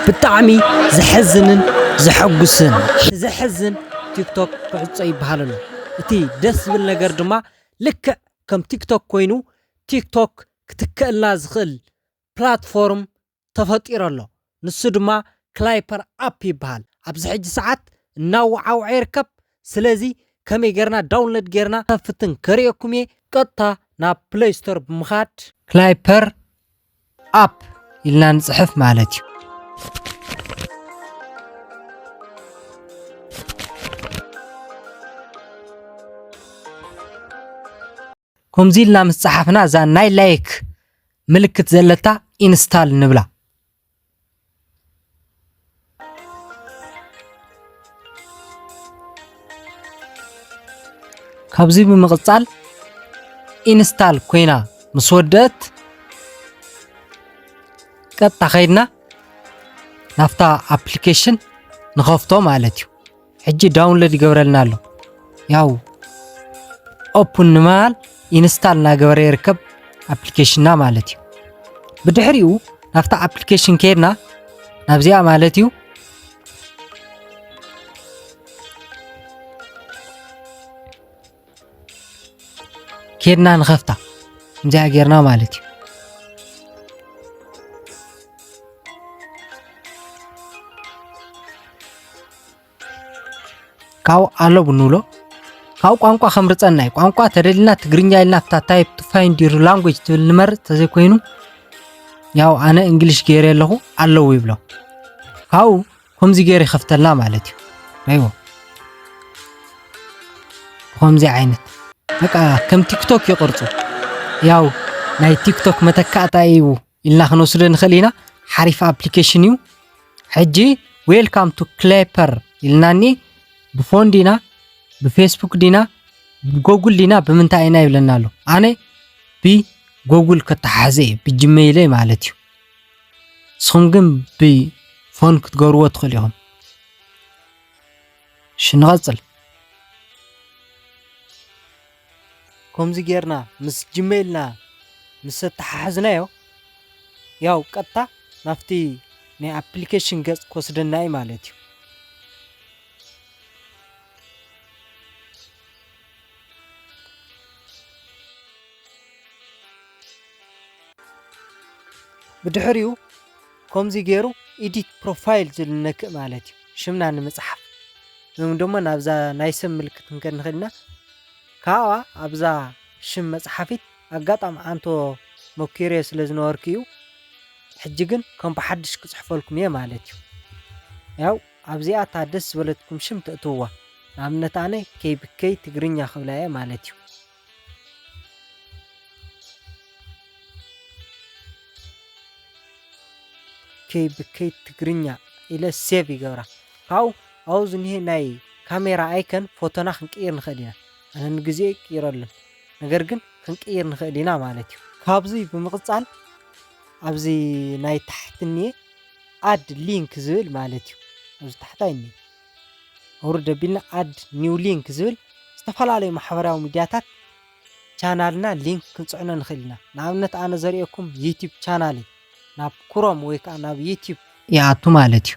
ብጣዕሚ ዘሕዝንን ዘሐጉስን። ዘሕዝን፣ ቲክቶክ ክዕጾ ይበሃል ኣሎ። እቲ ደስ ዝብል ነገር ድማ ልክዕ ከም ቲክቶክ ኮይኑ ቲክቶክ ክትከልና ዝኽእል ፕላትፎርም ተፈጢሩ ኣሎ። ንሱ ድማ ክላይፐር ኣፕ ይበሃል። ኣብዚ ሕጂ ሰዓት እናወዓውዐ ይርከብ። ስለዚ ከመይ ጌርና ዳውንሎድ ጌርና ከፍትን ከርእየኩም እየ። ቀጥታ ናብ ፕሌይ ስቶር ብምኻድ ክላይፐር ኣፕ ኢልና ንጽሕፍ ማለት እዩ። ከምዚ ኢልና ምስ ጸሓፍና እዛ ናይ ላይክ ምልክት ዘለታ ኢንስታል ንብላ። ካብዚ ብምቕጻል ኢንስታል ኮይና ምስ ወደአት ቀጥታ ኸይድና ናብታ ኣፕሊኬሽን ንኸፍቶ ማለት እዩ። ሕጂ ዳውንሎድ ይገብረልና ኣሎ። ያው ኦፕን ንምባል ኢንስታል እናገበረ ይርከብ ኣፕሊኬሽንና ማለት እዩ። ብድሕሪኡ ናብታ ኣፕሊኬሽን ከይድና ናብዚኣ ማለት እዩ ከይድና ንኸፍታ። ከምዚኣ ጌርና ማለት እዩ። ካብኡ ኣሎ ብንብሎ፣ ካብኡ ቋንቋ ከምርጸና እዩ። ቋንቋ ተደሊና ትግርኛ ኢልና ኣብታ type to find your language ትብል ንመርጽ፣ ተዘይኮይኑ ያው ኣነ እንግሊሽ ገይረ ኣለኹ ኣለዉ ይብሎ። ካብኡ ከምዚ ገይሩ ይኸፍተልና ማለት እዩ። ረይዎ ብኸምዚ ዓይነት በቃ ከም ቲክቶክ ይቕርጹ። ያው ናይ ቲክቶክ መተካእታ እዩ ኢልና ክንወስዶ ንኽእል ኢና። ሓሪፍ ኣፕሊኬሽን እዩ። ሕጂ ዌልካም ቱ ክላይፐር ኢልናኒ። ብፎን ዲና፣ ብፌስቡክ ዲና፣ ብጎጉል ዲና፣ ብምንታይ ኢና ይብለና ኣሎ። ኣነ ብጎጉል ከተሓሕዘ እየ፣ ብጂሜይለይ ማለት እዩ። ንስኹም ግን ብፎን ክትገብርዎ ትኽእሉ ኢኹም። እሺ፣ ንቐጽል። ከምዚ ጌርና ምስ ጂሜይልና ምስ ኣተሓሕዝናዮ፣ ያው ቀጥታ ናብቲ ናይ ኣፕሊኬሽን ገጽ ክወስደና እዩ ማለት እዩ። ብድሕሪኡ ከምዚ ገይሩ ኤዲት ፕሮፋይል ዝብል ንነክእ ማለት እዩ፣ ሽምና ንምጽሓፍ። ወይም ደሞ ናብዛ ናይ ሰብ ምልክት ክንከድ ንኽእል ኢና። ካብኣ ኣብዛ ሽም መጽሓፊት ኣጋጣሚ ኣንቶ መኪረዮ ስለ ዝነበርኩ እዩ። ሕጂ ግን ከም ብሓድሽ ክጽሕፈልኩም እየ ማለት እዩ። ያው ኣብዚኣ እታ ደስ ዝበለትኩም ሽም ተእትውዋ። ንኣብነት ኣነ ኬይ ብኬይ ትግርኛ ክብላ እየ ማለት እዩ። ኬይ ብኬይ ትግርኛ ኢለ ሴቭ ይገብራ። ካብኡ ኣብኡ ዝኒሄ ናይ ካሜራ ኣይከን ፎቶና ክንቅይር ንኽእል ኢና። ኣነ ንግዜ ይቅይረሉን፣ ነገር ግን ክንቅይር ንኽእል ኢና ማለት እዩ። ካብዚ ብምቕጻል ኣብዚ ናይ ታሕቲ እኒሄ ኣድ ሊንክ ዝብል ማለት እዩ። ኣብዚ ታሕታይ እኒሄ ኣውርድ ኣቢልና ኣድ ኒው ሊንክ ዝብል ዝተፈላለዩ ማሕበራዊ ሚድያታት ቻናልና ሊንክ ክንጽዕኖ ንኽእል ኢና። ንኣብነት ኣነ ዘርእየኩም ዩቲዩብ ቻናለይ ናብ ክሮም ወይ ከዓ ናብ ዩቲዩብ ይኣቱ ማለት እዩ።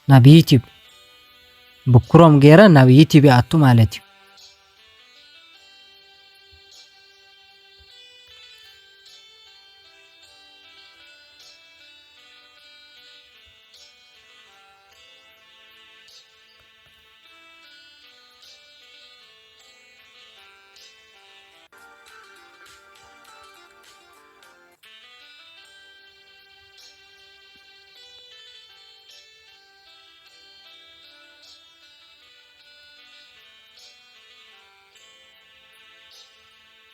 ናብ ዩቲዩብ ብክሮም ገይረ ናብ ዩቲዩብ ይኣቱ ማለት እዩ።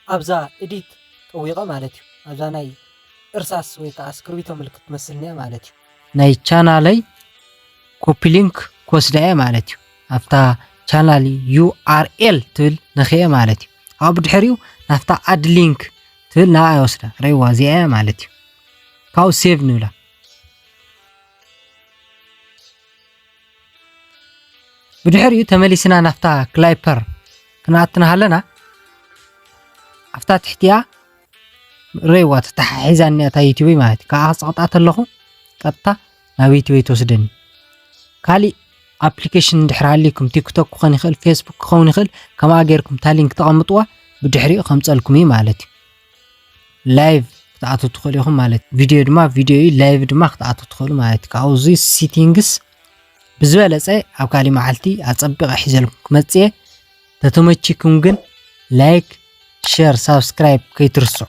ኣብዛ ኤዲት ጠዊቐ ማለት እዩ። ኣብዛ ናይ እርሳስ ወይ ከዓ እስክርቢቶ ምልክት ትመስል እኒኣ ማለት እዩ። ናይ ቻናለይ ኮፒ ሊንክ ክወስዳ እየ ማለት እዩ። ኣብታ ቻናል ዩ ኣር ኤል ትብል ነኽየ ማለት እዩ። ኣብኡ ብድሕሪኡ ናብታ ኣድ ሊንክ ትብል ናብኣ ይወስዳ። ረይዋ እዚኣ እያ ማለት እዩ። ካብኡ ሴቭ ንብላ። ብድሕሪኡ ተመሊስና ናብታ ክላይፐር ክንኣቱ እናሃለና ኣብታ ትሕቲኣ ረይዋ ተተሓሒዛ እኒኣ እታ ዩቲዩበይ ማለት እዩ። ካብኣ ክጸቕጣ ተለኹ ቀጥታ ናብ ዩቲዩብ ትወስደኒ። ካሊእ ኣፕሊኬሽን እንድሕር ሃልይኩም፣ ቲክቶክ ክኾን ይኽእል፣ ፌስቡክ ክኸውን ይኽእል፣ ከምኣ ጌርኩም እታ ሊንክ ተቐምጥዋ፣ ብድሕሪኡ ከምፀልኩም እዩ ማለት እዩ። ላይቭ ክትኣትዉ ትኽእሉ ኢኹም ማለት እዩ። ቪድዮ ድማ ቪድዮ እዩ፣ ላይቭ ድማ ክትኣትዉ ትኽእሉ ማለት እዩ። ካብኡ እዚ ሲቲንግስ ብዝበለፀ ኣብ ካሊእ መዓልቲ ኣፀቢቐ ሒዘልኩም ክመፅእ እየ። ተተመቺኩም ግን ላይክ፣ ሸር፣ ሳብስክራይብ ከይትርስዑ።